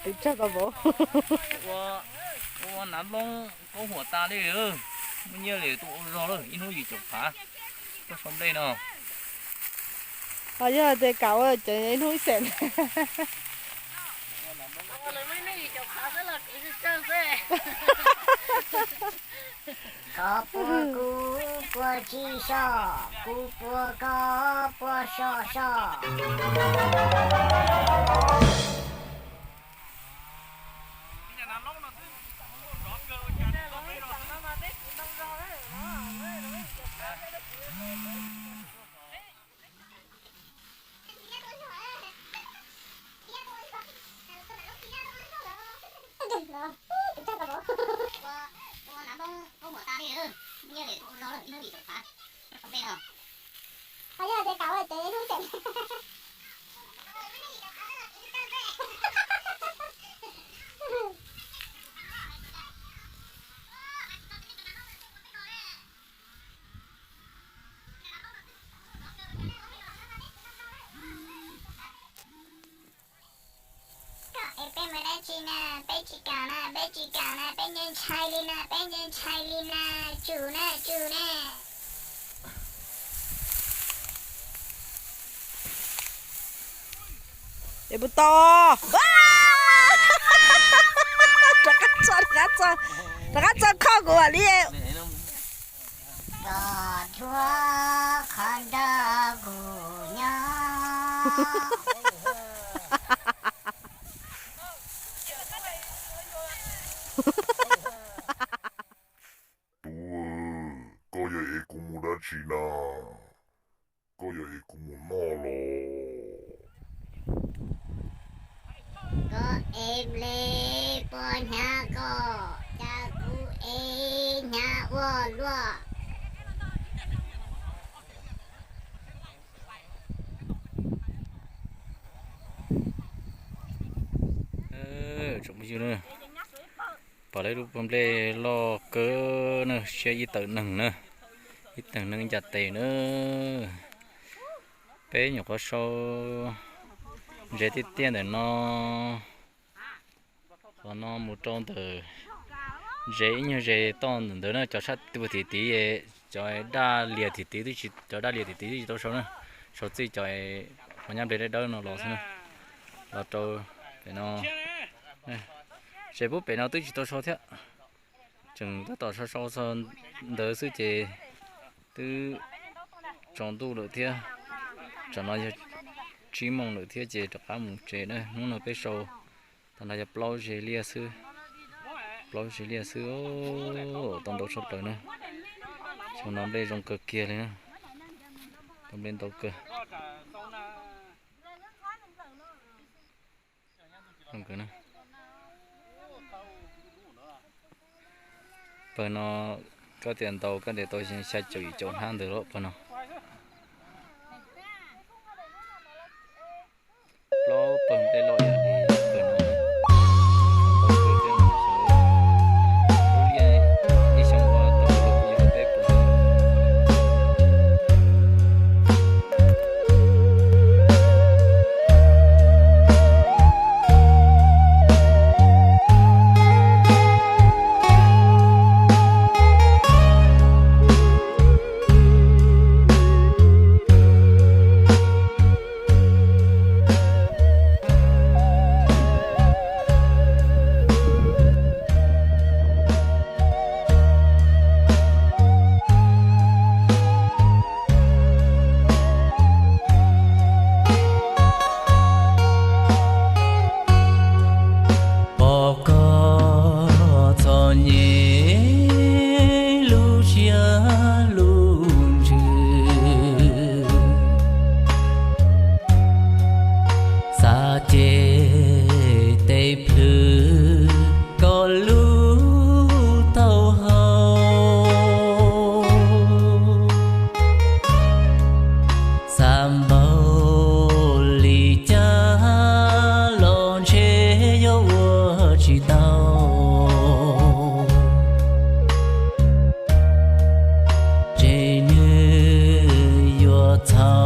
Tus tsag tau vauv. Ua nav nplooj kaub huam tas li, muaj nyiaj li tus ua zog lawm, ib hnub yim caum phav tuaj sau nplej no. Ho yog tias kam ua ces ib hnub ib xees. Koj puag kuv puag tsis soj, kuv puag koj puag soj soj. Koj es peb mus dab tsi na? Peb tsis kam na, peb tsis kam na, peb nce ntshai li na, peb nce ntshai li na, tsum na, tsum na. Es puas tau? Rov qab txog, rov qab txog, rov qab txog kho kuv vam li. Koj thuam qhov nrog kuv nyob. Tub, koj yuav ev kuv mus dab tsi na? Koj yuav ev kuv mus noj los? Koj ev nplej puas hnyav koj, cas kuv ev hnyav ua luaj. Tsoom phooj ywg na, pom lawv lub pob nplej loj kawg na, siab ib tawm neeg na, ib tawm neeg ncaj tes na. Peb nyuam qhuav sau ntses tiaj tiaj ntawm no, qhov no mus rau ntawm ntses ib nyuag zes toj ntawm ntawd na, cov sab tim tid, cov daj lias tim tid twb tsis, cov daj lias tim tid twb tsis tau sau na, sau txij cov qhov nyab nplej dawb dawb no los xwb na. Los rau pem no, tseem pub pem no twb tsis tau sau thiab, tseem tab tom sau sau txog ntawd xwb ces twb tsaus ntuj lawm thiab. Tsam no yog tsib moos lawm thiab ces rov qab mus tsev na. Hnub no peb sau tag nrho yog plaub zes liaj xwb, plaub zes liaj xwb, tau ntau tshaj plaws na. Xyoo no nplej zoo kawg kiag li na, tau nplej ntau kawg. Pawg no koj tias ntau koj tias tau xya caum yim caum hnab ntawd los pawg no. Plaub pawg nplej loj yam li pawg no. Lub liaj ib xyoo ua tau yog peb puas pom koj txom nyem lub siab lub ntsws. Xav ces tej plhws koj lub taub hau. Xav npaum li cas los ntshe yuav ua tsis tau. Ces nws yuav txhaum